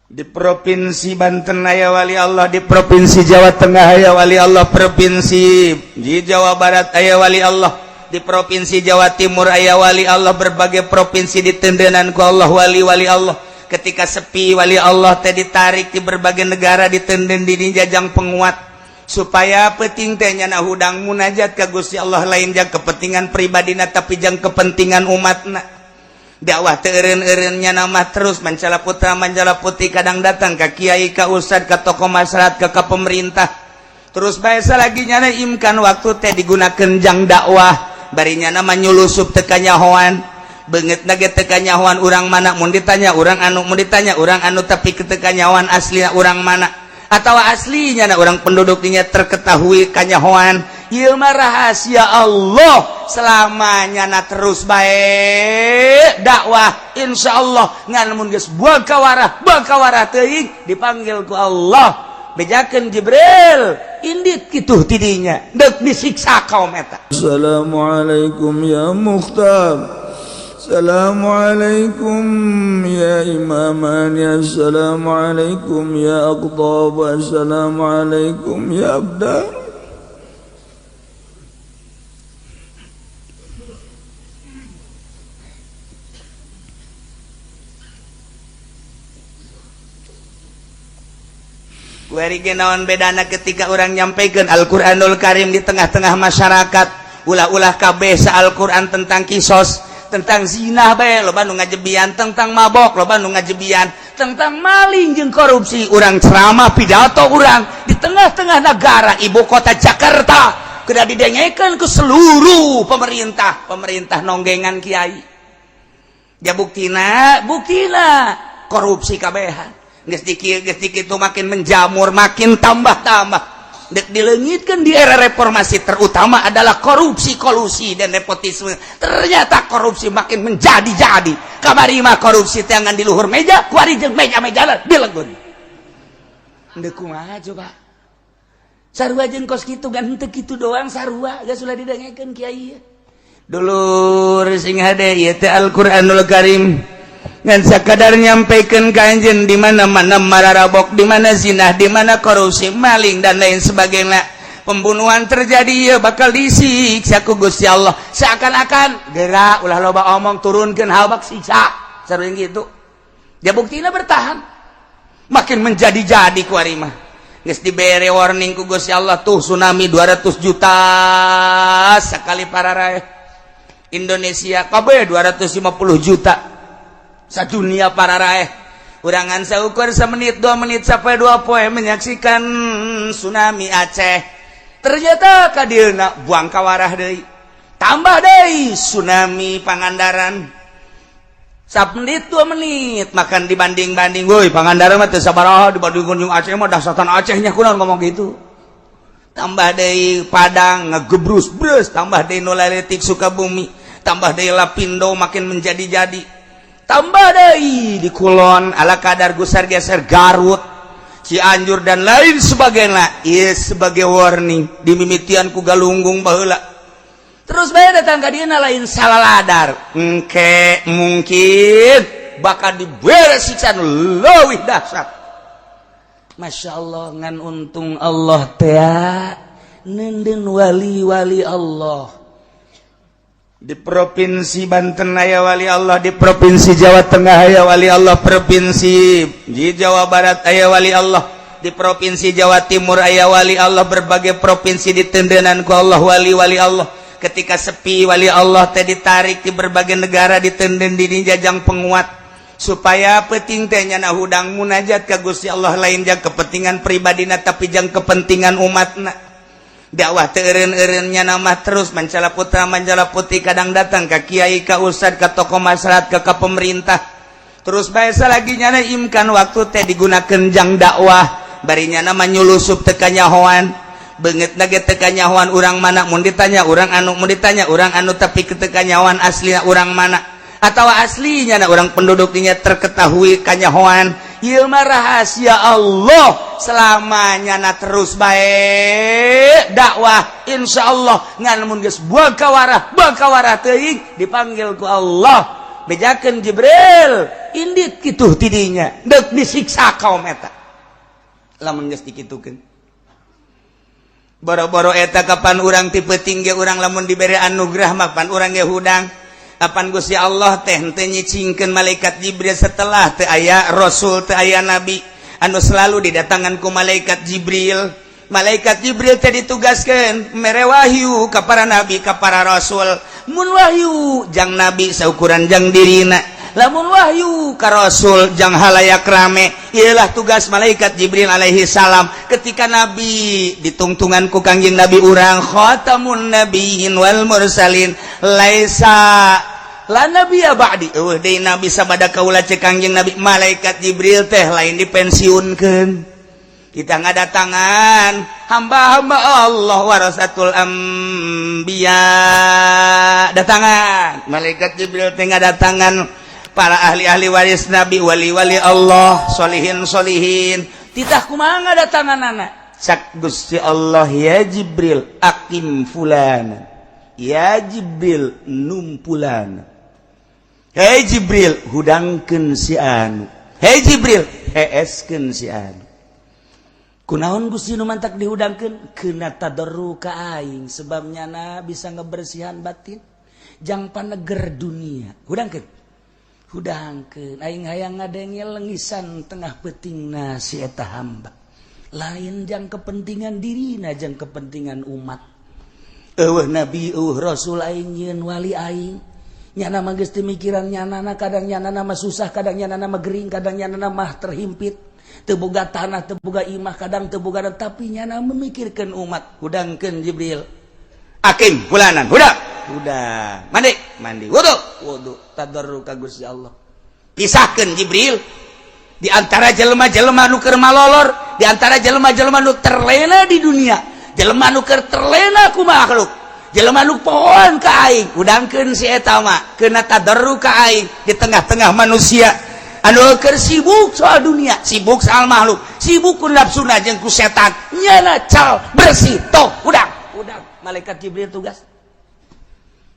Di Provinsi Banten aya wali Allah, di Provinsi Jawa Tengah aya wali Allah, Provinsi di Jawa Barat aya wali Allah, di Provinsi Jawa Timur aya wali Allah, berbagai provinsi ditendenan ku Allah wali-wali Allah. Ketika sepi, wali Allah teh ditarik di berbagai negara, ditenden di jajang penguat, supaya penting teh nyana hudang munajat ka Gusti Allah, lain jang kepentingan pribadina, tapi jang kepentingan umatna. Dakwah teu eureun-eureun, nama terus mancala putra mancala putri, kadang datang ke kiai, ka ustad, ka tokoh masyarakat, ke pemerintah. Terus bahasa lagi, nyana imkan waktu teh digunakan jang dakwah, bari nyana nyulusup teu kanyahoan, beungeut ge teu kanyahoan urang mana. Mun ditanya urang anu, mun ditanya urang anu, tapi teu kanyahoan asli urang mana atau aslinya na orang penduduknya terketahui kanyahoan. Ieu mah rahasia Allah. Selamanya na terus baik dakwah, insya Allah. Ngan mun geus buang kawarah, buang kawarah teuing, dipanggil ku Allah, bejakeun Jibril, indit kitu tidinya deuk disiksa kaum eta. Assalamualaikum ya Mukhtar. Assalamualaikum ya imamani. Assalamualaikum ya aqtab. Assalamualaikum ya abdal. Kuari ge naon bedana ketika orang nyampaikan Al-Qur'anul Karim di tengah-tengah masyarakat? Ulah-ulah kabeh sa Al-Qur'an tentang kisos, tentang zina bae loba nu ngajebian, tentang mabok loba nu ngajebian, tentang maling jeung korupsi. Urang ceramah, pidato urang di tengah-tengah negara, ibu kota Jakarta, kudu didengekeun ke seluruh pemerintah. Pemerintah nonggengan kiai ya. Buktina, buktina korupsi kabehan geus dikieu, geus dikitu, makin menjamur, makin tambah-tambah. Dek dileungitkeun di era reformasi, terutama adalah korupsi, kolusi, dan nepotisme. Ternyata korupsi makin menjadi-jadi. Kamari mah korupsi teh ngan di luhur meja, kuari jeung meja-meja dilegun. Deuk kumaha coba? Sarua jeung kos kitu kan, henteu kitu doang, sarua geus ulah didengekeun kiai. Dulur sing hade, ieu teh Al-Qur'anul Karim ngan sakadar nyampaikan ka anjeun di mana-mana mararabok, di mana zina, di mana korupsi, maling, dan lain sebagainya, pembunuhan terjadi, ya bakal disiksa ku Gusti Allah. Seakan-akan gerak, ulah loba omong, turunkeun habak siksa, sering gitu ya. Buktinya bertahan, makin menjadi-jadi. Ku mah geus dibere warning ku Gusti Allah tuh, tsunami 200 juta sekali para rakyat Indonesia kabeh 250 juta, sadunia para raeh. Urangan saukur semenit, 2 menit sampai 2 poe menyaksikan tsunami Aceh. Ternyata kadieuna buang kawarah deui, tambah deui tsunami Pangandaran, menit 2 menit makan dibanding-banding, woi, Pangandaran mah teu sabaraha dibandingkeun jeung Aceh mah, dahsatan Acehnya kunaon ngomong gitu. Tambah deui Padang ngegebrus brus, tambah deui nu laletik Sukabumi, tambah deui Lapindo makin menjadi-jadi, tambah deui di Kulon ala kadar gusar geser Garut, Cianjur, dan lain sebagainya. Ieu sebagai warning dimimitian ku Galunggung baheula. Terus bae datang ka dieuna, lain salah ladar, engke mungkin bakal dibere siksa nu leuwih dahsyat. Masya Allah, ngan untung Allah teh nenden wali-wali Allah. Di Provinsi Banten aya wali Allah, di Provinsi Jawa Tengah aya wali Allah, Provinsi di Jawa Barat aya wali Allah, di Provinsi Jawa Timur aya wali Allah, berbagai provinsi ditendenan ku Allah wali-wali Allah. Ketika sepi, wali Allah teh ditarik di berbagai negara, ditenden di jajang penguat, supaya penting teh nyana hudang munajat ka Gusti Allah, lain jang kepentingan pribadina, tapi jang kepentingan umatna. Dakwah teu eureun-eureun, nama terus mancala putra mancala putri, kadang datang ke kiai, ka ustad, ka tokoh masyarakat, ke pemerintah. Terus bahasa lagi, nyana imkan waktu teh digunakan jang dakwah, bari nyana nyulusup teu kanyahoan, beungeut ge teu kanyahoan urang mana. Mun ditanya urang anu, mun ditanya urang anu, tapi teu kanyahoan asli urang mana atau aslinya na orang penduduknya terketahui kanyahoan. Ieu mah rahasia Allah. Selamanya na terus bae dakwah, insya Allah. Ngan mun geus buang kawarah, buang kawarah teuing, dipanggil ku Allah. Bejakeun Jibril, indit kitu tidinya, deuk disiksa kaum eta. Lamun geus dikitukeun. Boro-boro eta, kapan urang tipe tinggi, urang lamun diberi anugerah mah pan urang ge hudang. Apan Gusti Allah teh henteu nyicingkeun malaikat Jibril setelah teu aya rasul, teu aya nabi anu selalu didatangan ku malaikat Jibril. Malaikat Jibril teh ditugaskeun mere wahyu ka para nabi, ka para rasul. Mun wahyu jang nabi, saukuran jang dirina. Lamun wahyu ka rasul, jang halayak rame. Ialah tugas malaikat Jibril alaihi salam. Ketika nabi ditungtungan ku Kangjeng Nabi urang, khatamun nabiyyin wal mursalin, laisa la nabiyya ba'di, eueuh deui nabi sabada kaula, cek Kangjeng Nabi. Malaikat Jibril teh lain dipensiunkeun. Kita ngadatangan hamba-hamba Allah, warasatul anbiya datangan. Malaikat Jibril teh ngadatangan para ahli-ahli waris nabi, wali-wali Allah, solihin solihin. Titah kumaha ngadatangan anak cak Gusti Allah, "Ya Jibril, akim fulan. Ya Jibril, numpulan. Hei Jibril, hudangkeun si anu. Hei Jibril, heeskeun si anu." Kunaon Gusti nu mantak dihudangkeun? Keuna tadarru ka aing, sebab nyana bisa ngebersihan batin jang paneger dunia. Hudangkeun, hudangkeun, aing hayang ngadenge lengisan tengah peutingna si eta hamba. Lain jang kepentingan dirina, jang kepentingan umat. Eueuh nabi, eueuh rasul, aing nyieun wali aing. Nyana mah geus teu mikiran nyana. Kadang nyana mah susah, kadang nyana mah gering, kadang nyana mah terhimpit, teu boga tanah, teu boga imah, kadang teu boga, tapi nyana memikirkan umat. Hudangkeun Jibril, akim fulanan, hudang, udah mandi, mandi, wudu, wudu, tadarru ka Gusti Allah. Pisahkeun Jibril di antara jelema-jelema nu keur malolor, di antara jelema-jelema nu terlena di dunia, jelema nu keur terlena ku makhluk, jelema nu pohoan ka aing. Hudangkeun si eta mah, keuna tadarru ka aing di tengah-tengah manusia anu keur sibuk soal dunia, sibuk soal makhluk, sibuk ku nafsuna jeung ku setan. Nyana cal bersih toh. Hudang, hudang. Malaikat Jibril tugas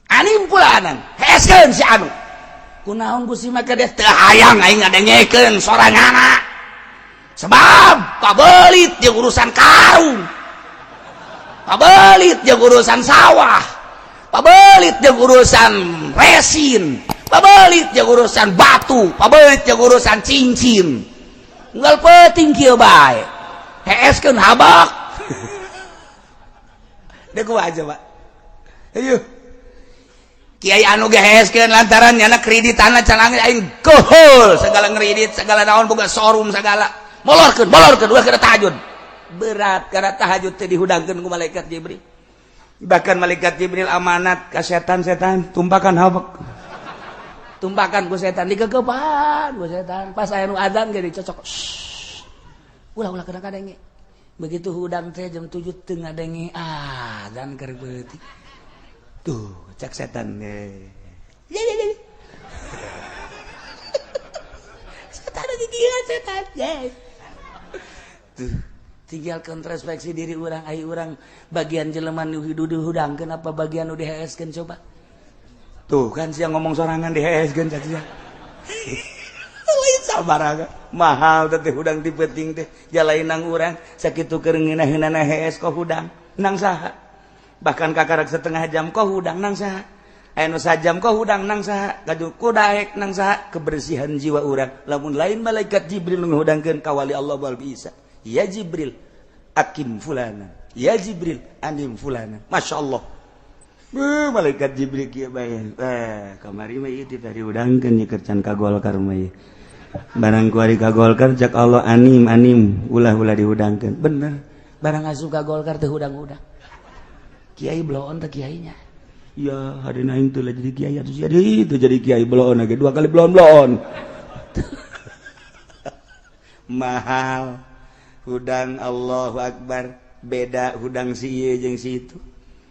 anim fulanan, heskeun si anu. Kunaon Gusti maka dia? Teu hayang aing ngadengekeun sorangana, sebab pabelit jeung urusan karung, pabelit jeung urusan sawah, pabelit jeung urusan resin, pabelit jeung urusan batu, pabelit jeung urusan cincin. Unggal peuting kieu bae, heeskeun habak. Deh, kumaha coba? Ayo. Kiai anu geheeskeun lantaran nyana kredit tanah can aing kohol segala, ngredit segala, naon, boga showroom segala, molorkeun, molorkeun, ulah kana tahajud. Berat karena tahajud teh dihudangkeun ku malaikat Jibril. Bahkan malaikat Jibril amanat ka setan-setan, tumpakan habek, tumpakan ku setan, digegepan ku setan. Pas aya nu adzan ge dicocok, ulah, ulah kena kadenge. Begitu hudang teh jam 7 teu ngadenge adzan keur peuting tuh, cek setan, ya ya ya, setan lagi gila, setan yes. Tuh tinggal introspeksi diri orang. Ai urang bagian jelema nu dihudangkeun apa bagian nu diheeskeun coba? Tuh kan siang ngomong sorangan, diheeskeun cak sia. Lain sabar, mahal teh hudang ti peuting teh jalain nang urang sakitu keur ngeunah-ngeunahna hees kok hudang nang saha? Bahkan kakarak setengah jam kok hudang nang saha? Aya nu sajam kok hudang nang saha? Gaduh kudaek nang saha? Kebersihan jiwa urang, lamun lain malaikat Jibril nu ngahudangkeun, kawali Allah bal bisa. Ya Jibril, akim fulana. Ya Jibril, anim fulana. Masya Allah. Beuh, malaikat Jibril kieu bae. Eh, kamari mah ieu teh dihudangkeun ye keur can ka Golkar mah ieu. Barang kuari ka Golkar, cek Allah, anim, anim, ulah, ulah dihudangkeun. Bener. Barang asup ka Golkar teh hudang-hudang. Kiai bloon teh kiainya. Ya, hari aing teh lah jadi kiai atuh, jadi itu jadi kiai bloon lagi dua kali bloon bloon. Mahal hudang, Allahu Akbar. Beda hudang si ieu jeung si itu,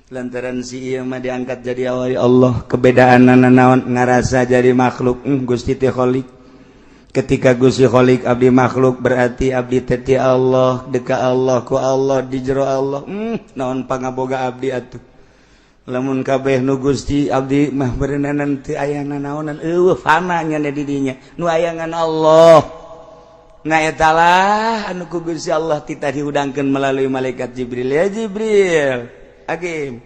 lantaran si ieu mah diangkat jadi wali Allah. Kebedaan naon? Ngarasa jadi makhluk. Gusti teh Khalik. Ketika Gusti Khalik, abdi makhluk, berarti abdi teh ti Allah, deka Allah, ku Allah, di jero Allah. Naon pangaboga abdi atuh? Lamun kabeh nu Gusti, abdi mah berenanan teu aya nanaonan, eueuh fana nya di dinya, nu aya ngan Allah. Nah, eta lah anu ku Gusti Allah titah dihudangkeun melalui malaikat Jibril. Ya Jibril, Agim,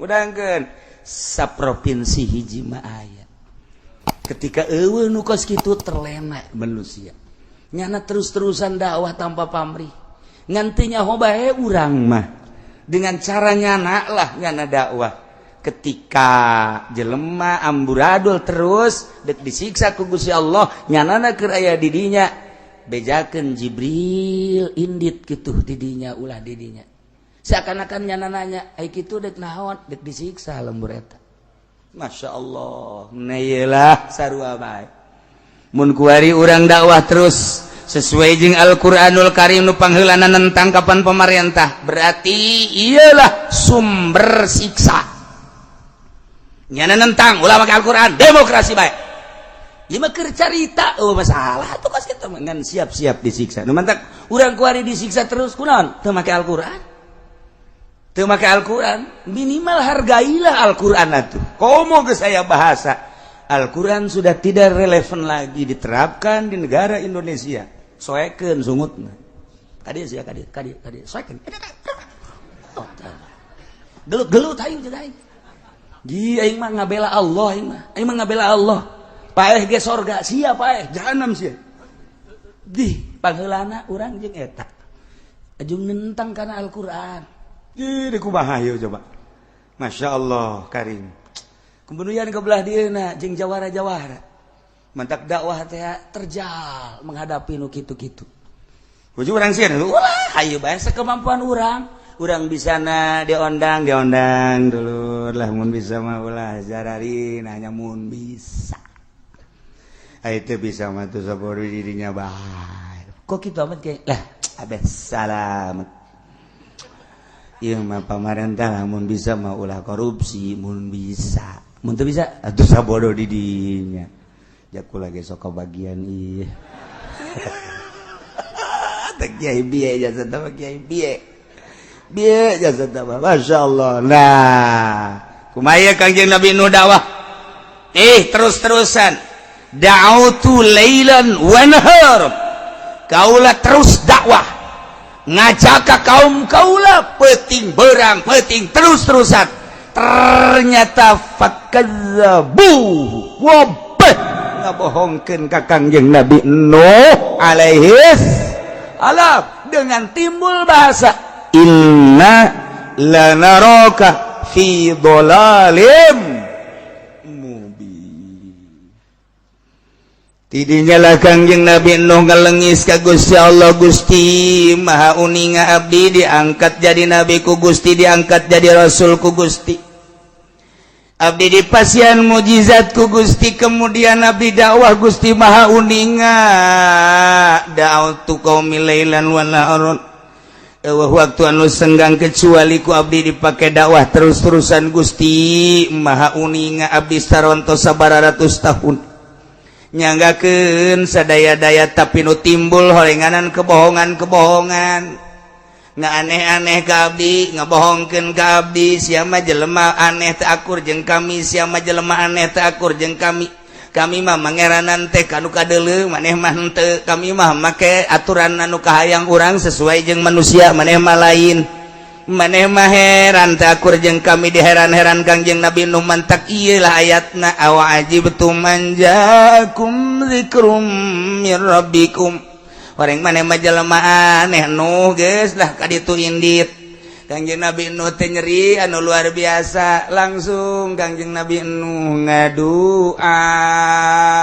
hudangkeun saprovinsi hiji mah aya. Ketika eueuh nu kos kitu, terlena manusia, nyana terus-terusan dakwah tanpa pamrih, ngantinya bae urang mah dengan cara nyana lah, nyana dakwah. Ketika jelema amburadul terus, dek disiksa ku Gusti Allah, nyanana keur aya di dinya, bejakeun Jibril, indit kitu didinya, ulah didinya. Seakan-akan nyana nanya, ai kitu dek naon? Dek disiksa lembur eta. Masya Allah. Nah, iyalah, sarua bae mun kuari urang dakwah terus sesuai jeung Al-Qur'anul Karim, nu pangheulana nentang kapan pemerintah, berarti iyalah sumber siksa. Nyana nentang, ulah make Al-Qur'an, demokrasi bae. Ieu mah keur carita, oh masalah tuh kos kitu ngan siap-siap disiksa. Nu mantak urang kuari disiksa terus kunaon? Teu make Al-Qur'an. Teu make Al-Qur'an, minimal hargailah Al-Qur'an atuh. Komo geus aya bahasa Al-Quran sudah tidak relevan lagi diterapkan di negara Indonesia. Soekeun sungutna. Kadieu sia, kadieu, kadieu, kadieu. Soekeun. Oh, gelut-gelut aing jeung aing. Ji, aing mah ngabela Allah aing mah. Aing mah ngabela Allah. Paeh ge sorga, sia paeh, jahanam sia. Di pangheulana urang jeung eta. Ajung nentang kana Al-Qur'an. Di kumaha ieu coba? Masya Allah, Karim. Kemudian ke belah dieuna jeung jawara-jawara. Mantak dakwah teh terjal menghadapi nu kitu-kitu. Ujung urang sieun, ulah, hayu bae sekemampuan urang. Urang bisa na diondang, diondang dulu lah, mun bisa mah ulah jarari nanya mun bisa. Ai teu bisa mah tuh sabodo dirinya bae. Kok kitu amat kayak lah, abes salamet. Ieu mah pamarentah lah, mun bisa mah ulah korupsi, mun bisa. Mun teu bisa atuh sabodo di dinya. Jaku lagi sok bagian ieu. Teh kiai bieu jasa teh, kiai bieu. Bieu jasa teh, Masya Allah. Nah, kumaha Kangjeng Nabi nu dakwah? Terus-terusan. Da'autu lailan wa nahar. Kaula terus dakwah. Ngajak ka kaum kaula peuting berang peuting terus-terusan. Ternyata fakadzabu, wabeh ngabohongkeun ka Kangjeng Nabi Nuh alaihi salam dengan timbul bahasa inna lanaraka fi dhalalim mubin. Tidinya lah Kangjeng Nabi Nuh ngalengis ka Gusti Allah, "Gusti Maha uninga, abdi diangkat jadi nabi ku Gusti, diangkat jadi rasul ku Gusti, abdi dipasihan mujizat ku Gusti, kemudian abdi dakwah, Gusti Maha uninga, da'autu qaumi lailan wa naharon, eueuh waktu anu senggang kecuali ku abdi dipake dakwah terus-terusan. Gusti Maha uninga, abdi saronto sabaraha ratus tahun nyanggakeun sadaya-daya, tapi nu timbul horenganan kebohongan-kebohongan, nggak aneh-aneh ka abdi, ngebohongkeun ka abdi. Sia mah jelema aneh, teu akur jeung kami. Sia mah jelema aneh, teu akur jeung kami. Kami mah mangeranan teh kanu kadeuleu, maneh mah henteu. Kami mah make aturan anu kahayang urang sesuai jeung manusia, maneh mah lain. Maneh mah heran, teu akur jeung kami." Diheran-heran Kangjeng Nabi Nuh. Mantak ieu lah ayatna, awa ajibtum an jaakum dzikrum mir rabbikum. Horeng maneh mah jelema aneh, Nuh, geus lah ka ditu indit. Kangjeng Nabi Nuh teh nyeri anu luar biasa. Langsung Kangjeng Nabi Nuh ngadua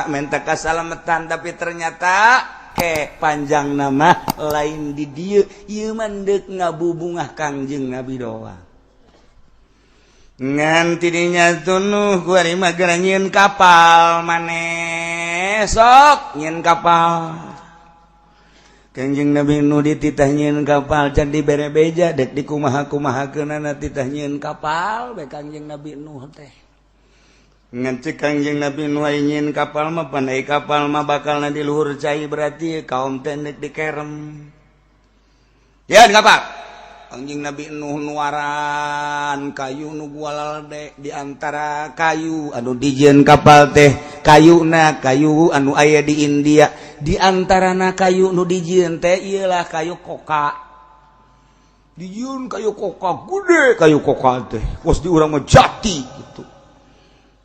minta kasalamatan, tapi ternyata ke panjang nama lain di dieu, ieu mah deuk ngabubungah Kangjeng Nabi doang. Ngan tidinya tunuh kuari mah geura nyieun kapal maneh, sok nyieun kapal. Kangjeng Nabi Nuh dititah nyieun kapal, can dibere beja dek dikumaha-kumahakeunana, titah nyieun kapal bae Kangjeng Nabi Nuh teh. Ngan cek Kangjeng Nabi Nuh, "Ai nyieun kapal mah, pandai kapal mah bakalna di luhur cai, berarti kaum teh dek dikerem. Ya kapal." Kangjeng Nabi Nuh nuaran kayu nu gualde di antara kayu anu dijieun kapal teh kayuna kayu anu aya di India, di antarana kayu nu dijieun teh iyalah kayu koka. Dijieun kayu koka gede, kayu koka teh kos di urang mah jati gitu.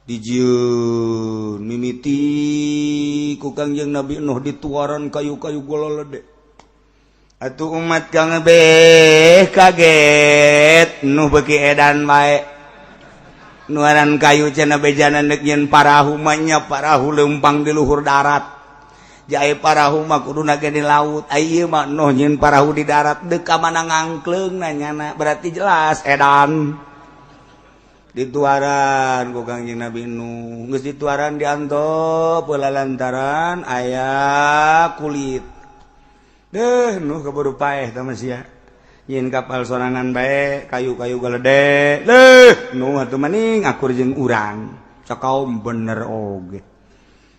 Dijieun mimiti ku Kangjeng Nabi Nuh dituaran kayu-kayu gualde. Atuh umat kang beh kaget, Nuh beuki edan bae nuaran kayu cenah bejana deuk nyieun parahu mah nya, parahu leumpang di luhur darat. Jae parahu mah kuduna ge di laut, ieu mah Nuh nyieun parahu di darat, deuk ka mana ngangkleung nanyana, berarti jelas edan. Dituaran ku Kangjeng Nabi Nuh, geus dituaran diantop heula lantaran aya kulit. Deh Nuh keburu paeh tah sia. Nyieun kapal sorangan bae, kayu-kayu galede. Leuh, Nuh atuh maning akur jeung urang. Cakaum bener oge.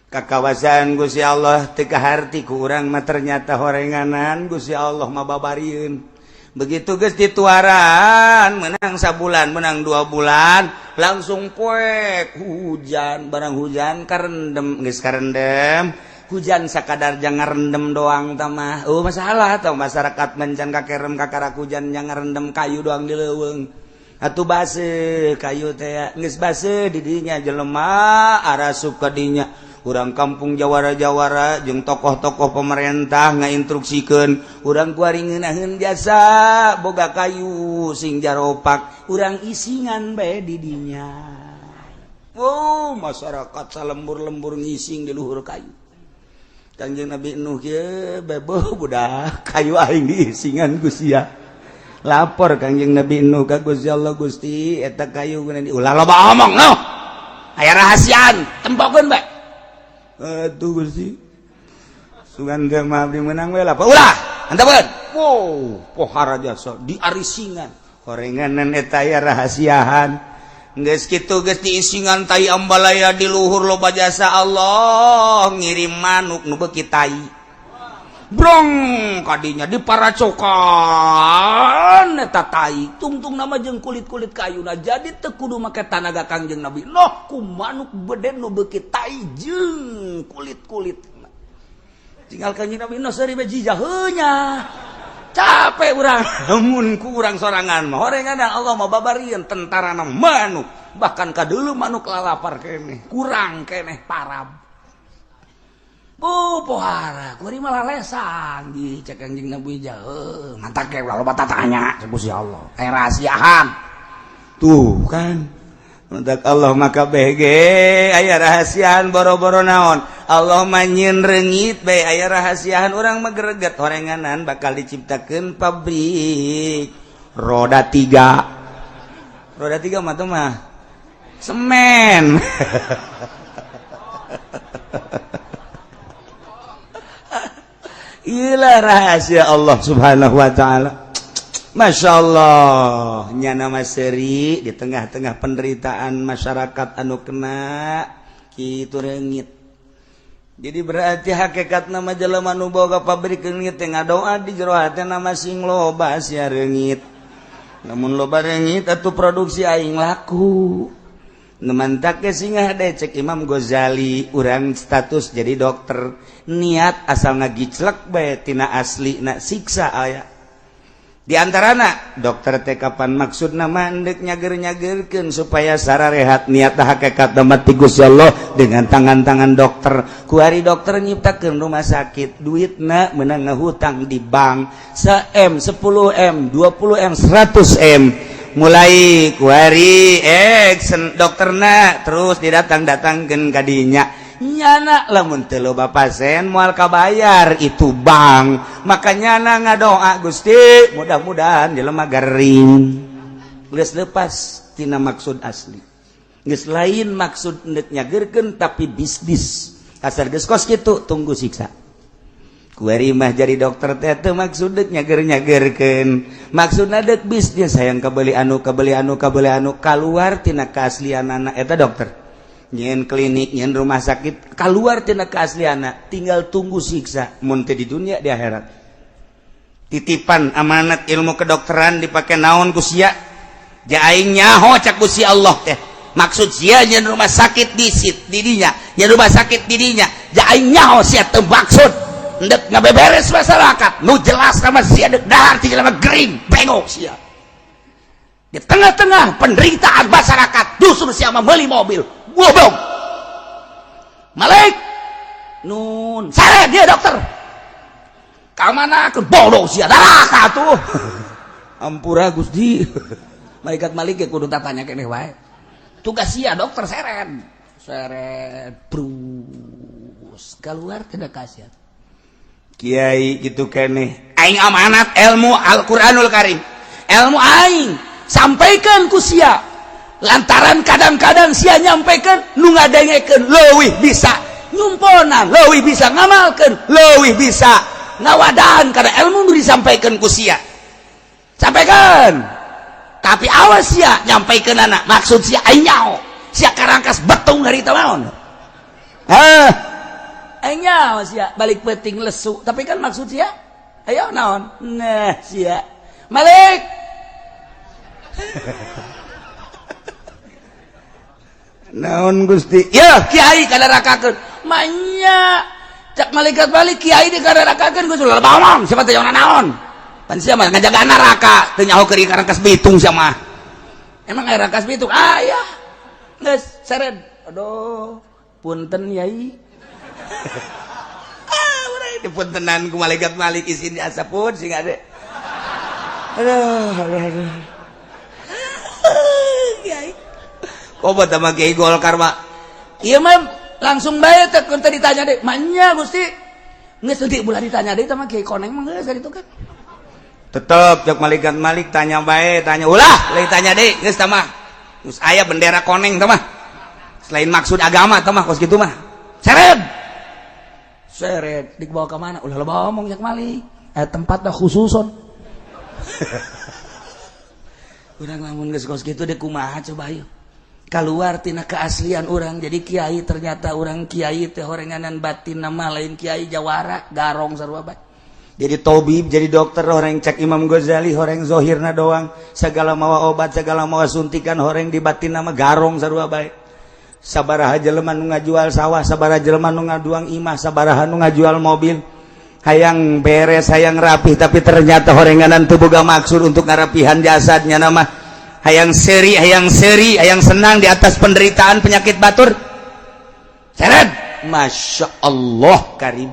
Kakawasan Gusti Allah teu kaharti ku urang mah, ternyata horenganan Gusti Allah mah babarieun. Begitu geus dituaran, menang sabulan, menang 2 bulan, langsung poek hujan, barang hujan karendem, geus karendem. Hujan sakadar jangan rendem doang tamah, oh masalah atau masyarakat mencan kakerem kakarak hujan jangan rendem kayu doang di leuweung atuh base kayu teh, geus base didinya jelema arasup ka dinya. Urang kampung jawara-jawara jeung tokoh-tokoh pemerintah ngainstruksikeun urang kuari ngeunaheun jasa boga kayu sing jaropak, urang isingan bae di dinya. Oh, masyarakat salembur-lembur ngising di luhur kayu. Kangjeng Nabi Nuh kieu bebo, budak kayu aing diisingan ku sia. Lapor Kangjeng Nabi Nuh ka Gusti Allah, "Gusti, eta kayu guna di." "Ulah loba omong, Nuh, aya rahasiaan, tempokeun bae." "Atuh Gusti, sugan teh mah abdi meunang we lah." "Ulah, antepkeun." Wow, pohara jasa diarisingan horenganan eta aya rahasiaan. Geus kitu, geus diisingan tai ambalaya di luhur, loba jasa Allah ngirim manuk nu beuki tai brong kadinya diparacokan eta tai tungtung nama jeung kulit-kulit kayuna, jadi teu kudu make tanaga Kangjeng Nabi Nuh, ku manuk beden nu beuki tai jeung kulit-kulit. Tinggal Kangjeng Nabi Nuh seuri bae jijaheunya, capek urang mun ku urang sorangan mah. Horengan Allah mah babarieun tentarana manuk, bahkan kadulu manuk lalapar keneh kurang keneh parab. Oh, pohara kuari malah lesan di cek Kangjeng Nabi jauh mantak ge ulah loba tatanya. Cek Gusti Allah aya rahasiaan tuh kan. Mentak Allah maka BG aya rahasiaan, boro-boro naon Allah mah nyieun reungit bae aya rahasiaan, urang mah greget. Horenganan bakal diciptakeun pabrik roda tiga, roda tiga mah tuh mah semen. Iyalah rahasia Allah Subhanahu wa taala. Masya Allah, nyana seri di tengah-tengah penderitaan masyarakat anu kena kitu reungit. Jadi berarti hakikat nama jelema nu boga pabrik reungit teh ngadoa di jero hatena sing loba sia reungit. Namun loba reungit atuh produksi aing laku. Nu mantak ge sing hade cek Imam Ghazali, urang status jadi dokter niat asal ngagiclek bae tina asli na siksa aya. Di antarana dokter teh kapan maksud nama endek nyager-nyagerkeun supaya sararehat, niat hakikat mati Gusti Allah dengan tangan-tangan dokter. Kuari dokter nyiptakeun rumah sakit, duitna menang ngahutang di bank se M, 10 M, 20 M, 100 M. Mulai kuari dokterna terus didatang-datangkeun kadinya, nyana lamun teu loba pasien moal kabayar itu bank. Maka nyana ngadoa, "Gusti, mudah-mudahan jelema garing." Geus lepas tina maksud asli, geus lain maksud endek nyagerkeun tapi bisnis. Asal geus kos kitu, tunggu siksa. Kuari mah jadi dokter teh teu maksud dek nyager-nyagerkeun, maksudna dek bisnis, hayang kabeli anu, kabeli anu, kabeli anu, kaluar tina keaslianana eta dokter. Nyen klinik, nyen rumah sakit, keluar tina keasliana, tinggal tunggu siksa mun teu di dunia, di akhirat. Titipan amanat ilmu kedokteran dipakai naon ku sia? Ja aing nyaho, cak Gusti Allah teh. Maksud sia nyen rumah sakit disit didinya, nyen rumah sakit didinya. Ja aing nyaho sia teu maksud ndek ngabeberes masyarakat. Nu jelas sama sia dek dahar ti jelema gering, bengok sia. Di tengah-tengah penderitaan masyarakat, justru sia meuli mobil. Goblok. Malik nun sare dia dokter. Ka mana ke bodoh sia neraka tuh. Ampura Gusti. Malaikat Malik ge kudu tatanya keneh wae. Tugas sia dokter seren. Seret brus keluar tidak kasihan. Kiai gitu keneh. Aing amanat ilmu Al-Qur'anul Karim. Ilmu aing sampaikan ku sia. Lantaran kadang-kadang sia nyampaikan nu ngadengekeun leuwih bisa nyumponan, leuwih bisa ngamalkeun, leuwih bisa ngawadahan karena ilmu nu disampaikan ku sia. Sampaikan. Tapi awas sia nyampaikan anak maksud sia aing nyaho. Sia karangkas betung hari itu naon? Hah? Aing nyaho sia balik peting lesu, tapi kan maksud sia ayo naon? Nah sia. Malik. Naon Gusti? Ya kiai kadarakakeun. Manya cak malaikat balik kiai dikararakakeun Gusti ulah bawang siapa teh naon? Pan sia mah ngajaga neraka teu nyaho keur karangkas bitung sia mah. Emang aya rangkas bitung? Ah ya. Geus seret. Aduh, punten yai. Ah, urang dipuntenan ku malaikat Malik isin diasapun sing ade. Aduh, aduh, aduh. Kiai. Kobat sama Kiai Golkar mah. Ieu mah langsung bae teh keur teh ditanya deui. Manya Gusti. Geus teu bulan ditanya deui sama Kiai Koneng mah geus itu kan. Tetep cek malaikat Malik tanya bae, tanya ulah, lain tanya deui geus tah mah. Geus aya bendera koneng tah mah. Selain maksud agama tah mah kos kitu mah. Seret. Seret dibawa ke mana? Ulah loba omong cek Malik. Eh tempatna khususon. Urang lamun geus kos kitu deui kumaha coba ayo. Keluar tina keaslian orang jadi kiai, ternyata orang kiai teh horenganan batin nama lain kiai jawara garong sarua bae. Jadi tobib, jadi dokter horeng cek Imam Ghazali horeng zohirna doang, segala mawa obat, segala mawa suntikan, horeng di batin nama garong sarua bae. Sabaraha jelema nu ngajual sawah, sabaraha jelema nu ngaduang imah, sabaraha nu ngajual mobil, hayang beres, hayang rapih, tapi ternyata horenganan teu boga maksud untuk ngarapihan jasadnya nama. Hayang seri, hayang seri, hayang senang di atas penderitaan penyakit batur. Seret, Masya Allah Karim.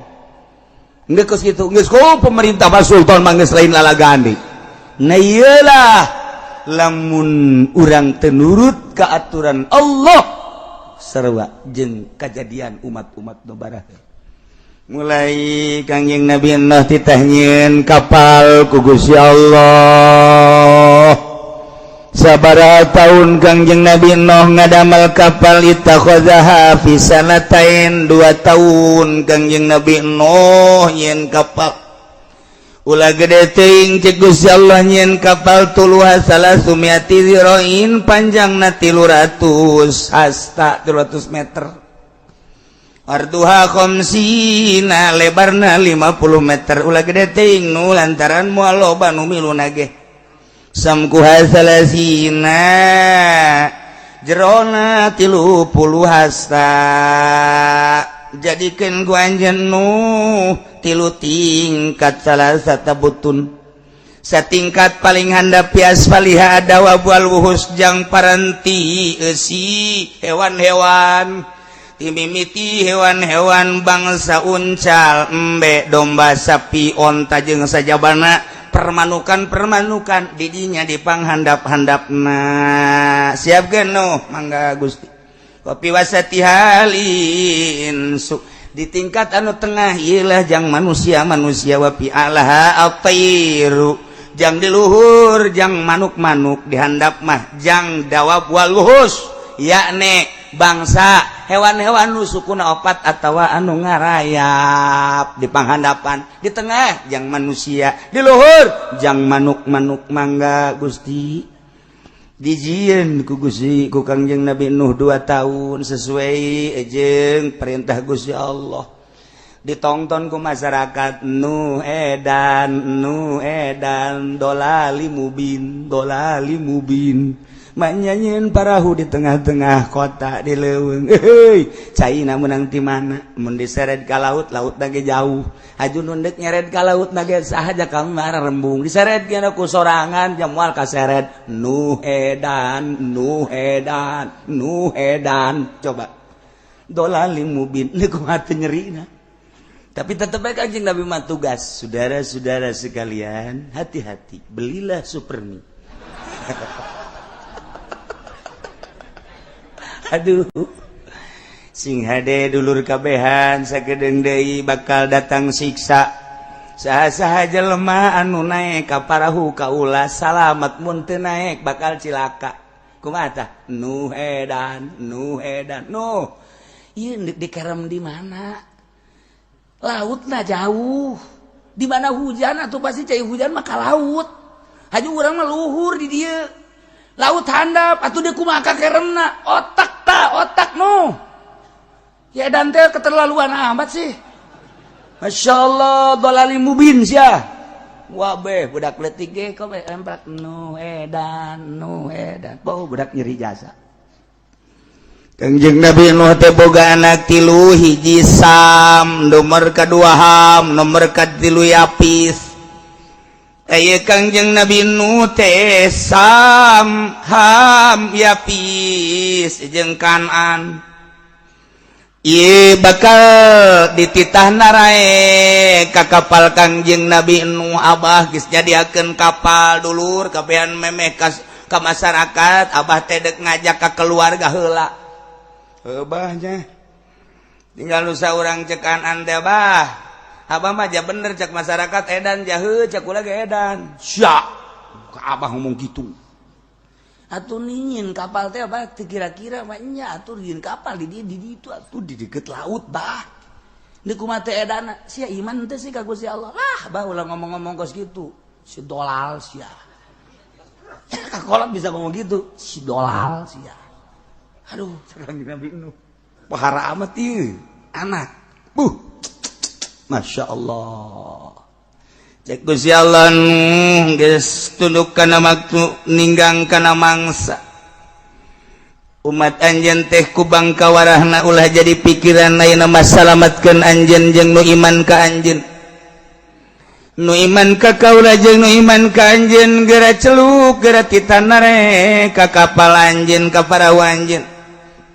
Nggak kos gitu, nggak kok pemerintah Pak Sultan mah geus lain lalagaan deui. Nah iyalah, lamun urang teu nurut ka aturan Allah sarua jeung kajadian umat-umat nu baraheula. Mulai Kangjeng Nabi Nuh titah nyieun kapal ku Gusti Allah. Sabaraha tahun Kangjeng Nabi Nuh ngadamel kapal? Ittakhadhaha fi sanatain, 2 tahun Kangjeng Nabi Nuh nyieun kapal. Ulah gede teuing cek Gusti Allah nyieun kapal, tuluha salasumiati dzira'in, panjangna 300 hasta, 300 meter. Arduha khamsina, lebarna 50 meter. Ulah gede teuing nu lantaran moal loba nu milu nage. Samkuha salasina, jerona 30 hasta. Jadikeun ku anjeun Nuh tilu tingkat, salasata butun, satingkat paling handap fi asfaliha dawab wal wuhus, jang paranti eusi hewan-hewan, timimiti hewan-hewan bangsa uncal, embe, domba, sapi, onta jeung sajabana permanukan-permanukan didinya di panghandap-handapna. Siapkeun Nuh, mangga Gusti. Kopi wasati halinsu, di tingkat anu tengah ilah jang manusia-manusia, wafi alaha at-tairu, jang di luhur jang manuk-manuk, dihandap mah jang dawab wal wuhus, yakni bangsa hewan-hewan nu sukuna opat atawa anu ngarayap di panghandapan, di tengah jang manusia, di luhur jang manuk-manuk. Mangga Gusti. Dijieun ku Gusti ku Kangjeng Nabi Nuh 2 tahun sesuai jeung perintah Gusti Allah. Ditongton ku masyarakat, nu edan, nu edan, dolali mubin, dolali mubin. Manyanyiin parahu di tengah-tengah kota di leuweung. Heuy, caina menang ti mana? Mun diseret ka laut, laut ge jauh. Haju nu deuk nyeret ka laut ge sahaja kamar rembung. Diseret kana ku sorangan jamual kaseret. Nu edan, nu edan, nu edan. Coba. Dolali mubin, nu kumaha teu nyerina. Tapi tetap baik Kanjeng Nabi mah tugas. Saudara-saudara sekalian, hati-hati, belilah supermi. Aduh, sing hade dulur kabehan sakedeung deui bakal datang siksa. Saha-saha jelema anu naek ka parahu kaula salamat, mun teu naek bakal cilaka. Kumaha tah? Nu edan, nu edan, nu. Ieu dikerem di mana? Lautna jauh. Di mana hujan atuh pasti cai hujan mah ka laut. Haju urang mah luhur di dieu. Laut handap atuh dia kumaha keremna? Otak ta, otak nu. Ya dan teh keterlaluan amat sih. Masya Allah, dolali mubin sia. Wabeh budak leutik ge kok lemprak nu edan, nu edan. Bau budak nyeri jasa. Kangjeng Nabi Nuh teh boga anak tilu, hiji Sam, nomor kadua Ham, nomor katilu Yapis. Aya Kangjeng Nabi Nuh teh Sam, Ham, Yapis jeung Kanan. Ieu bakal dititah naraek ka kapal Kangjeng Nabi Nuh. Abah geus nyadiakeun kapal dulur kabehan memeh ka masyarakat. Abah teh deuk ngajak ka keluarga heula. Abahnya tinggal nusa urang cek Kanan teh, Abah. Abah mah ja bener cek masyarakat edan jahe, cek kula ge edan. Sia, ka abah ngomong gitu. Atuh ningin kapal teh abah teu kira-kira mah nya atuh nyieun kapal di dieu di ditu atuh di deket laut bah. Deuk kumaha teh edana? Sia iman teh sih ka Gusti Allah. Ah, bah ulah ngomong-ngomong kos gitu. Si dolal sia. Kakolot bisa ngomong gitu. Si dolal sia. Aduh, sekarang Nabi Nuh. Pahara amat ieu anak. Buh. Masya Allah. Cek Gusti Allah, Nuh geus tunduk kana waktu ninggang kana mangsa. Umat anjeun teh ku bangka warahna ulah jadi pikiran, ayeuna mah salamatkeun anjeun jeung nu iman ka anjeun. Nu iman ka kaula jeung nu iman ka anjeun geura celuk, geura titanare ka kapal anjeun, ka parahu anjeun.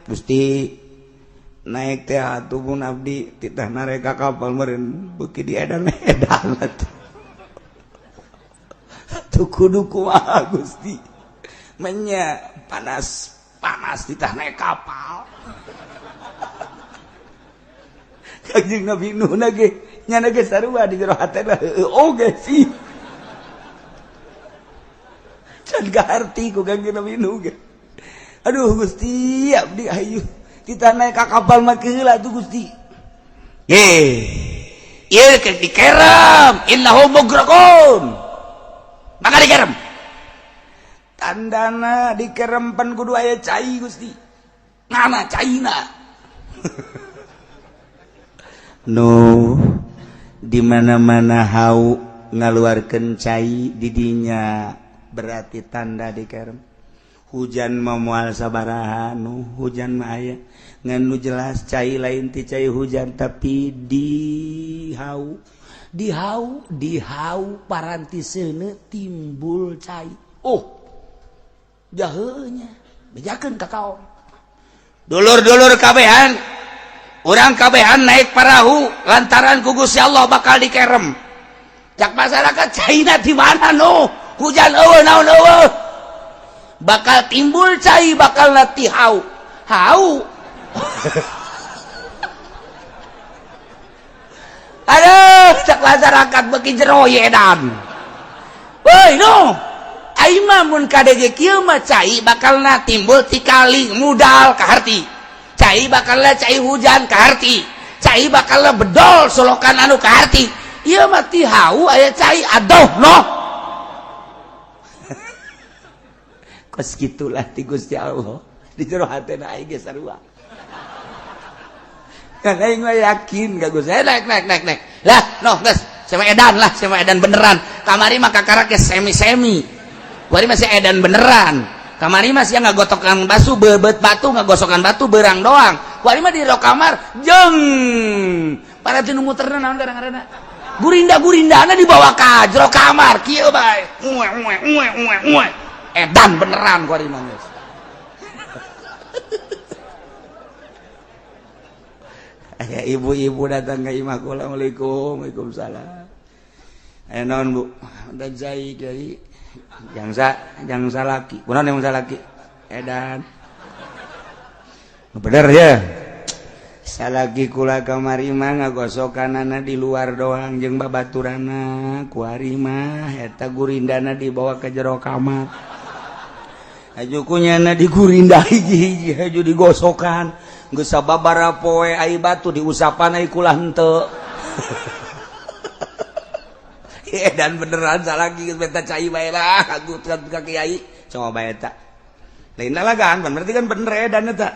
Gusti naik teh atuh mun abdi titah narek ka kapal meureun beuki di edan edan atuh. Atuh kudu kumaha Gusti? Menya panas panas titah naik kapal. Kanjeng Nabi Nuh ge nyana ge sarua di jero hatena heueuh oge sih. Can kaharti ku Kanjeng Nabi Nuh ge. Aduh Gusti, abdi hayu kita naik ka kapal mah heula tuh Gusti. Ye. Ieu keur dikerem, innahum mugraqun. Maka dikerem. Tandana dikerem pan kudu aya cai Gusti. Ngana caina. Nu di mana-mana hau ngaluarkeun cai didinya berarti tanda dikerem. Hujan mah moal sabaraha nu hujan mah aya ngan nu jelas cai lain ti cai hujan tapi di hau, di hau, di hau paranti seuneu timbul cai. Oh, jaheunya bejakeun ka kaum dulur-dulur kabehan. Urang kabehan naik parahu lantaran ku Gusti Allah bakal dikerem. Cak masyarakat, caina di mana nu? Hujan eueuh, naon eueuh, bakal timbul cai bakal nanti hau hau. Aduh, cak masyarakat beuki jero ye edan. Woi no, aing mah mun kadege kieu mah cai bakal na timbul ti kali mudal kaharti. Cai bakal cai hujan kaharti. Cai bakal bedol solokan anu kaharti. Ieu mah ti hau aya cai, aduh no. Kos gitulah ti Gusti Allah di jero hatena aing ge sarua. Kan aing mah yakin ka Gus. Naik naik naik naik. Lah, noh geus, sama edan lah, sama edan beneran. Kamari mah kakarak ge semi-semi. Kuari masih edan beneran. Kamari mah sia ngagotokan batu, bebet batu, ngagosokan batu berang doang. Kuari mah di jero kamar jeng. Para tinu muterna naon kadang-kadang. Gurinda-gurindana dibawa ka jero kamar kieu bae. Uwe uwe uwe uwe uwe. Edan beneran kuari mah geus. Aya ibu-ibu datang ke imah kula, Assalamualaikum. Waalaikumsalam. Aya naon Bu? Dan zai kiai. Jangsa jangsa laki. Kunaon yang salaki? Edan. Bener ya? Salaki kula kamari mah ngagosokanana di luar doang jeung babaturana. Kuari mah eta gurindana dibawa ke jero kamar. Haju kunyana digurinda hiji-hiji haju digosokan. Geus sababaraha poe ai batu diusapan ai kula henteu. Dan beneran salaki geus beta cai bae lah kagutan ka kiai. Coba eta. Lain lalagan berarti kan bener edan eta.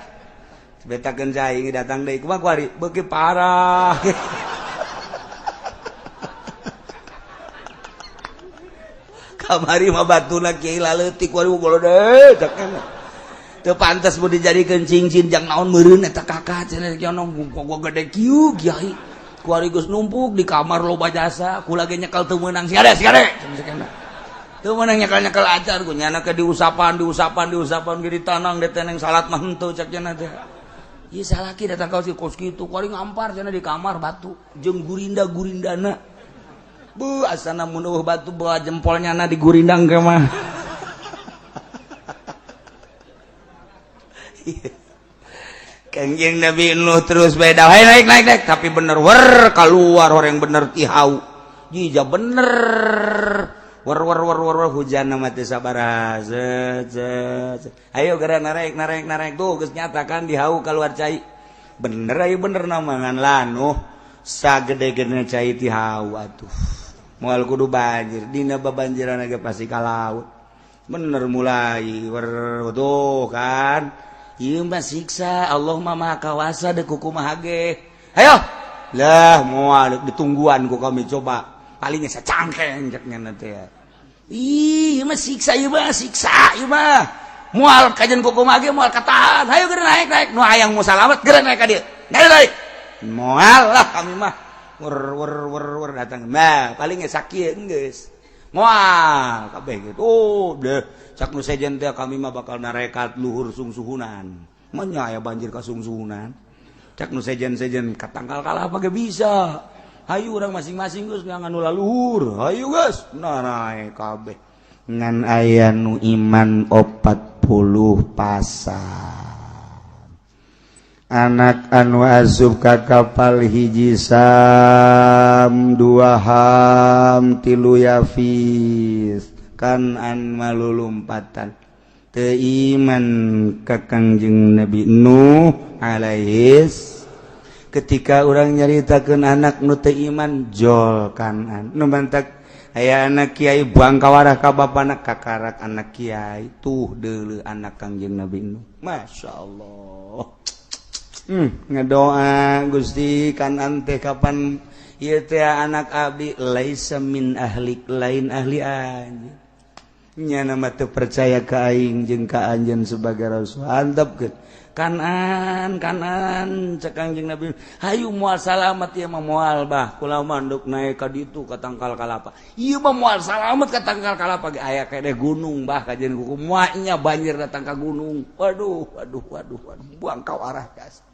Betakeun cai datang deui kumaha kuari beuki parah. Kamari mah batuna kiai laleutik kuari golode cak enak. Teu pantes mun dijadikeun cincin jang naon meureun eta kakak cenah kieu gua gede kieu kiai. Kuari geus numpuk di kamar loba jasa, kula ge nyekel teu meunang sia sia cenah. Teu meunang nyekel-nyekel acar ku nyana ke diusapan diusapan diusapan ge ditanang deteneng salat mah henteu cak cenah teh. Ieu salaki datang ka si kos kitu kuari ngampar cenah di kamar batu jeung gurinda-gurindana. Bu asana mun eueuh batu bawa jempolnya na digurindang ke mah. Kangjeng Nabi Nuh terus beda, hey, naik naik naik, tapi bener wer keluar orang bener tihau. Jija bener wer wer wer wer hujan mah teu sabaraha. Zet zet. Ayo geura narek narek narek tuh geus nyatakan dihau keluar cai. Bener ayo bener nama ngan lanuh sagede-gedena cai tihau atuh. Moal kudu banjir, dina babanjiran ge pasti ka laut. Bener mulai wer tuh kan. Ieu mah siksa Allah mah maha kawasa deuk kumaha ge. Ayo. Lah moal ditungguan ku kami coba. Palingnya sacangkeng cek nya teh. Ih, ieu mah siksa ieu mah siksa ieu mah. Moal kajian ku kumaha ge moal katahan. Hayo geura naik naik nu hayang mau salamet geura naik ka dieu. Naik naik. Moal lah kami mah. Wer wer wer wer datang. Nah, palingnya sakieu geus. Moal kabeh gitu. Oh, deh. Cak nu sejen teh kami mah bakal narekat luhur sungsuhunan. Menya aya banjir ka sungsuhunan. Cak nu sejen-sejen katangkal kalah apa ge bisa. Hayu urang masing-masing geus ngan nu laluhur. Hayu geus narae kabeh. Ngan aya nu iman 40 pasang. Anak anu asup ka kapal hiji Sam, dua Ham, tilu Yafis. Kan an malulumpatan teu iman ka Kangjeng Nabi Nuh alaihis. Ketika urang nyaritakeun anak nu teu iman jol kanan nu mantak aya anak kiai buang kawarah ka bapana kakarak anak kiai tuh deuleu anak Kangjeng Nabi Nuh. Masya Allah. Ngedoa Gusti kanan teh kapan ieu teh anak abdi laisa min ahlik lain ahli anjeun. Nya mah teu percaya ka aing jeung ka anjeun sebagai rasul. Antepkeun. Kanan kanan cek Kangjeng Nabi. Hayu moal salamet ieu mah moal bah kula mah nduk naik ka ditu ka tangkal kalapa. Ieu mah moal salamet ka tangkal kalapa ge aya keneh gunung bah kajian kuku moalnya banjir datang ka gunung. Waduh waduh waduh waduh buang ka arah gas.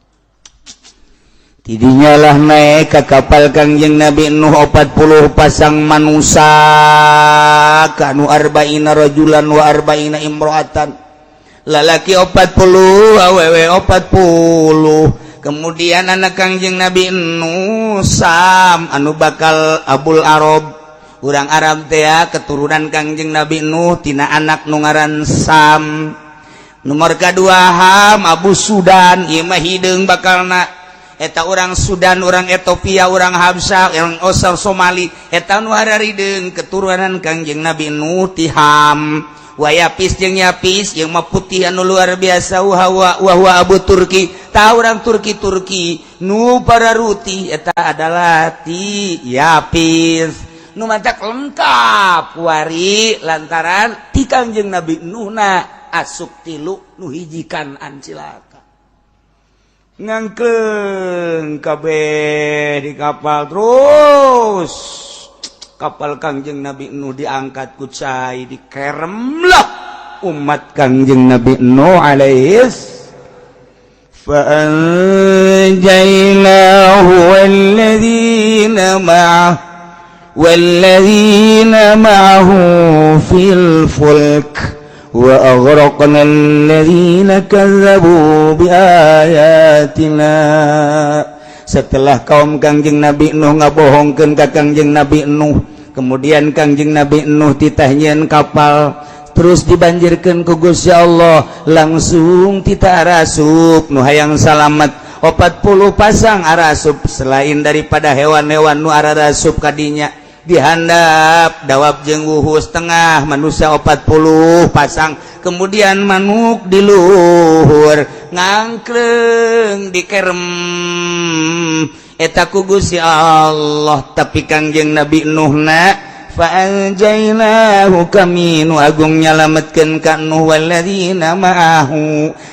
Tidinya lah naik ke kapal Kangjeng Nabi Nuh 40 pasang manusia kanu arba'ina rajulan wa arba'ina imro'atan. Lalaki 40, awewe 40. Kemudian anak Kangjeng Nabi Nuh Sam anu bakal Abul Arab. Urang Arab teh keturunan Kangjeng Nabi Nuh tina anak nu ngaran Sam. Nomor kedua Ham Abu Sudan ieu mah hideung bakalna. Eta orang Sudan, orang Ethiopia, orang Habsah, orang Osar Somali eta nu hararideung keturunan Kangjeng Nabi Nuh ti Ham. Wa Yapis jeung Yapis jeung mah putih anu luar biasa wa huwa Abu Turki. Tah, orang Turki Turki nu para ruti eta adalah ti Yapis. Nu matak lengkap kuari lantaran ti Kangjeng Nabi Nuhna asup tilu, nu hiji Kan'an cilaka. Ngangkleng kabeh di kapal, terus kapal Kangjeng Nabi Nuh diangkat ku cai, dikerem lah umat Kangjeng Nabi Nuh alaihis. فأنجيناه والذين معه في الفلك وأغرقنا الذين كذبوا بآياتنا. Setelah kaum Kangjeng Nabi Nuh ngabohongkeun ka Kangjeng Nabi Nuh, kemudian Kangjeng Nabi Nuh titah nyieun kapal, terus dibanjirkan ku Gusti Allah, langsung titah arasup nu hayang salamet 40 pasang arasup. Selain daripada hewan-hewan nu arasup kadinya, dihandap dawab jeung wuhu setengah manusia 40 pasang, kemudian manuk di luhur ngangkleng, dikerem eta ku Gusti Allah. Tapi Kangjeng Nabi Nuhna, فأنجيناه kami nu agung nyalametkeun ka Nuh, والذين معه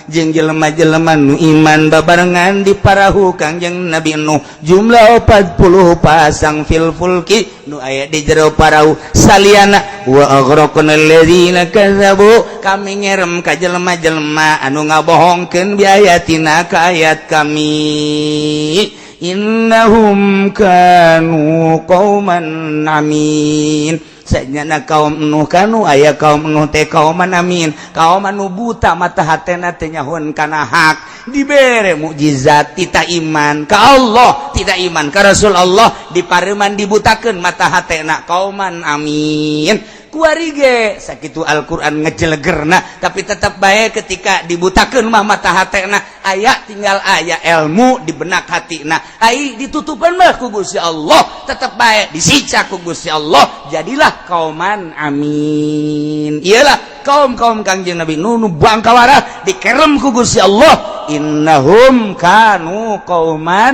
jeung jelema-jelema nu iman babarengan di parahu Kangjeng Nabi Nuh, jumlah 40 pasang, في الفلك nu aya di jero parahu saliana. وأغرقنا الذين كذبوا kami ngerem ka jelema-jelema anu ngabohongkeun بآياتنا ka ayat kami. إنهم كانوا قوما عمين. Sanyana kaum Nuh كانوا aya kaum Nuh teh قوما عمين, kaum anu buta mata hatena, teu nyahoeun kana hak. Dibere mukjizat tidak iman ka Allah, tidak iman ka Rasul Allah, dipareuman, dibutakeun mata hatena, قوما عمين. Kuari ge sakitu Al-Qur'an ngejelegerna, tapi tetap baik ketika dibutakeun mah mata hatena aya, tinggal aya ilmu di benak hatina, ai ditutupan mah ku Gusti Allah tetap baik disiksa ku Gusti Allah. Jadilah قوما عمين. Iyalah kaum-kaum Kangjeng Nabi Nuh nu bangkawara dikerem ku Gusti Allah. إنهم كانوا قوما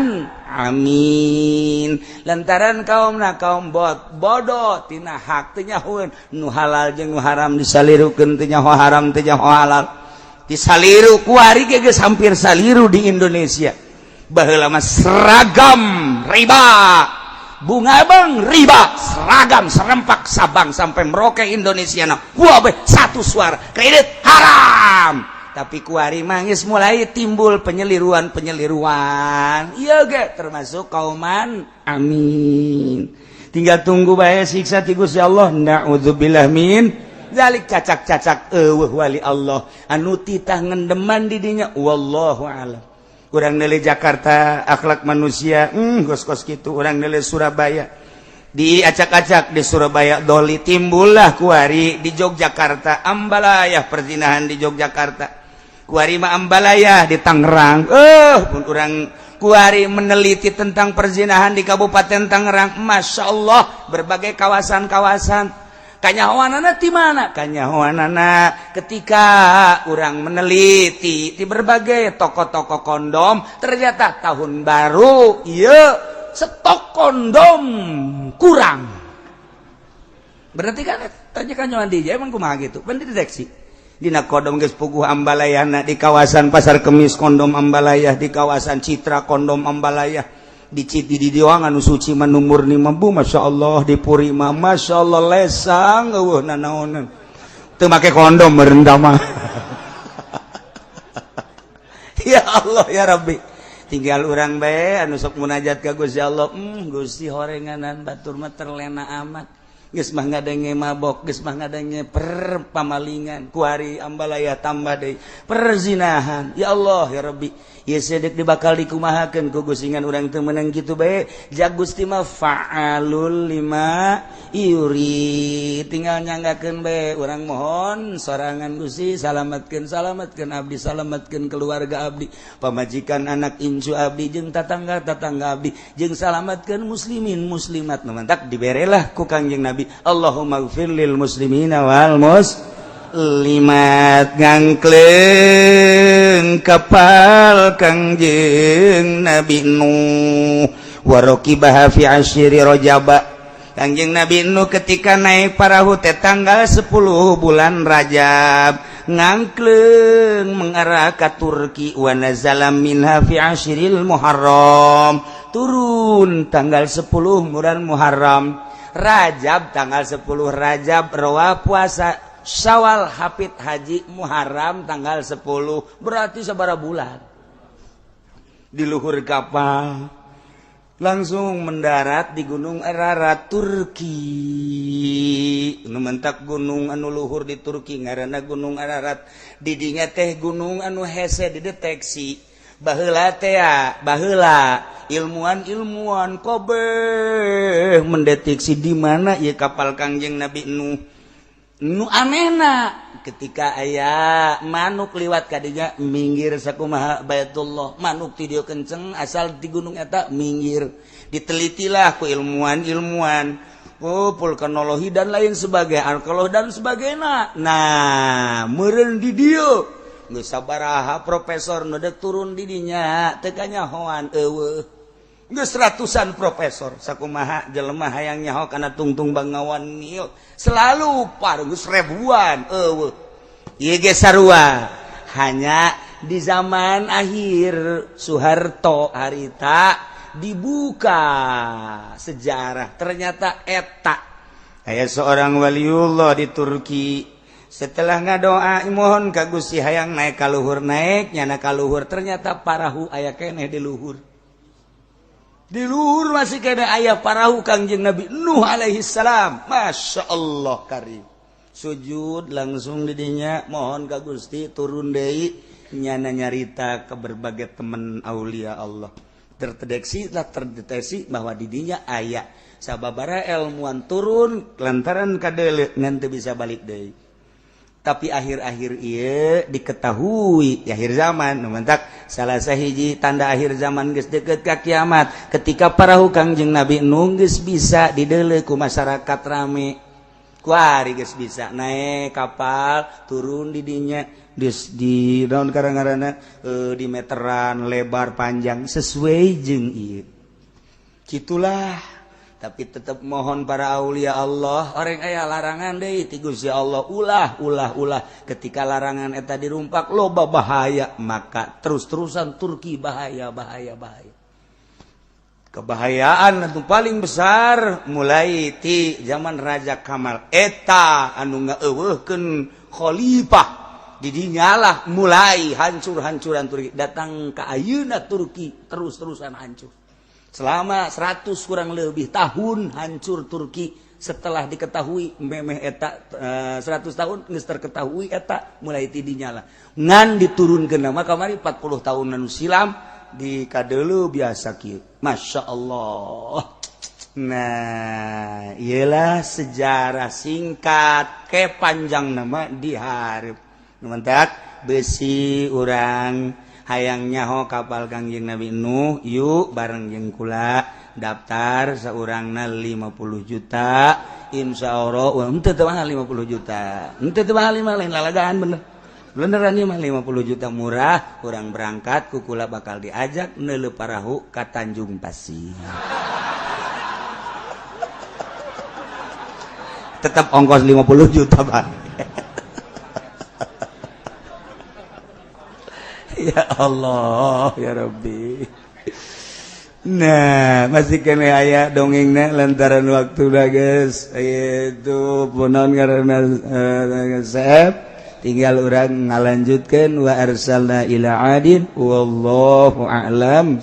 عمين lantaran kaum na kaum bot bodoh tina hak, teu nyahoeun nu halal jeung nu haram, disalirukeun, teu nyaho haram, teu nyaho halal, disaliru. Kuari ge geus hampir saliru di Indonesia. Baheula mah seragam riba, bunga bang riba, seragam serempak Sabang sampai Merauke Indonesia na wah satu suara, kredit haram. Tapi kuari mangis mulai timbul penyeliruan penyeliruan. Iya ge termasuk قوما عمين. Tinggal tunggu bae siksa ti Gusti Allah. Naudzubillah من ذلك. Cacak-cacak eueuh wali Allah anu titah ngendeman di dinya, wallahu alam. Kurang nilai Jakarta, akhlak manusia kos-kos gitu. Orang nilai Surabaya, diacak-acak di Surabaya doli, timbullah kuari di Yogyakarta ambalayah perzinahan, di Yogyakarta kuari mah ambalayah, di Tangerang pun orang kuari meneliti tentang perzinahan di Kabupaten Tangerang. Masya Allah, berbagai kawasan-kawasan. Kanyahoanana di mana? Kanyahoanana ketika orang meneliti di berbagai toko-toko kondom, ternyata tahun baru iya stok kondom kurang. Berarti kan tanya kanyahoan di emang kumaha gitu kan dideteksi. Dina kondom geus puguh ambalayana. Di kawasan Pasar Kemis kondom ambalayah, di kawasan Citra kondom ambalayah, di Citi di Diwang anu suci mah murni mampu. Masya Allah, di Puri mah Masya Allah, lesang, eueuh nanaonan, teu make kondom merendam mah. Ya Allah ya Rabbi, tinggal urang bae anu sok munajat ka Gusti Allah. Gusti, horenganan batur mah terlena amat. Geus mah ngadenge mabok, geus mah ngadenge per pamalingan, kuari ambalaya tambah deui perzinahan. Ya Allah ya Rabbi, ieu sedek dibakal dikumahakeun ku Gusti, ngan urang teu meunang kitu bae. Ja Gusti mah فعال لما يريد. Tinggal nyanggakeun bae urang, mohon sorangan, Gusti, salametkeun, salametkeun abdi, salametkeun keluarga abdi, pamajikan, anak incu abdi, jeung tatangga tatangga abdi, jeung salametkeun muslimin muslimat. Nu mantak diberelah ku Kangjeng Nabi, اللهم اغفر للمسلمين والمس Limat ngangkleng kapal Kangjeng Nabi Nuh. Warokibaha fi asyiri Rajaba. Kangjeng Nabi Nuh ketika naik parahu teh tanggal 10 bulan Rajab, ngangkleng mengarah ke Turki. Wa nazala minha fi asyril Muharram, turun tanggal 10 bulan Muharram. Rajab, tanggal 10 Rajab rawa puasa Syawal, hapit haji, Muharram tanggal 10, berarti sabara bulan di luhur kapal, langsung mendarat di Gunung Ararat, Turki. Nu mentak gunung anu luhur di Turki ngaranna Gunung Ararat. Didinya teh gunung anu hese dideteksi. Baheula teh ya, baheula ilmuwan-ilmuwan kabeh mendeteksi di mana ieu kapal Kangjeng Nabi Nuh. Nu anehna, ketika aya manuk liwat kadinya minggir sakumaha Baitullah. Manuk ti dieu kenceng, asal di gunung eta minggir. Ditelitilah ku ilmuwan-ilmuwan, oh, vulkanologi dan lain sebagainya, arkeologi dan sebagainya. Nah, meureun di dieu geus sabaraha profesor nu dek turun di dinya teu kanyahoan, eueuh. Geus ratusan profesor, sakumaha jelema hayang nyaho kana tungtung Bengawan Nil selalu par geus ribuan, eueuh. Ieu ge sarua, hanya di zaman akhir Soeharto harita dibuka sejarah, ternyata eta aya seorang waliullah di Turki. Setelah ngadoa mohon ka Gusti hayang naik ka luhur, naik nyana ka luhur, ternyata parahu aya keneh di luhur. Di luhur masih kena aya parahu Kangjeng Nabi Nuh alaihi salam. Masya Allah karim, sujud langsung didinya mohon ka Gusti turun deui. Nyana nyarita ke berbagai teman aulia Allah, terdeteksi lah, terdeteksi bahwa didinya aya sababara ilmuwan turun lantaran kadele ngan teu bisa balik deui. Tapi akhir-akhir ieu diketahui di akhir zaman. Nu mentak salah sahiji tanda akhir zaman geus deket ka kiamat, ketika parahu Kangjeng Nabi Nuh geus bisa dideuleu ku masyarakat rame, kuari geus bisa naik kapal turun di dinya di daun karang-karana di meteran lebar panjang sesuai jeung ieu gitulah. Tapi tetap mohon para aulia Allah, orang aya larangan deui ti Gusti Allah, ulah, ulah, ulah. Ketika larangan eta dirumpak, loba bahaya, maka terus-terusan Turki bahaya, bahaya, bahaya. Kebahayaan itu paling besar mulai ti zaman Raja Kamal eta anu ngaeuweuhkeun khalifah. Didinyalah mulai hancur-hancuran Turki datang ke ayeuna. Turki terus-terusan hancur selama 100 kurang lebih tahun hancur Turki. Setelah diketahui memeh eta 100 tahun geus terketahui eta, mulai tidinya lah ngan diturunkeun nama kamari 40 tahun anu silam di kadeuleu biasa kieu. Masya Allah. Nah, iyalah sejarah singkat ke panjang nama diharap mentak besi urang hayang nyaho kapal Kangjeng Nabi Nuh. Yuk bareng jeung kula daftar seorangna 50 juta. Insya Allah. Wah, henteu, teu mahal 50 juta, henteu, teu mahal lima, lain lalagaan, bener beneran ieu mah 50 juta murah. Urang berangkat ku kula, bakal diajak neuleu parahu ka Tanjung Pasir. Tetap ongkos 50 juta, Bang. Ya Allah ya Rabbi. Nah, masih kena aya dongengna, lantaran waktu dah guys itu punon karena sep tinggal urang ngalanjutkeun. Wa arsalna ila adin, wallahu a'lam.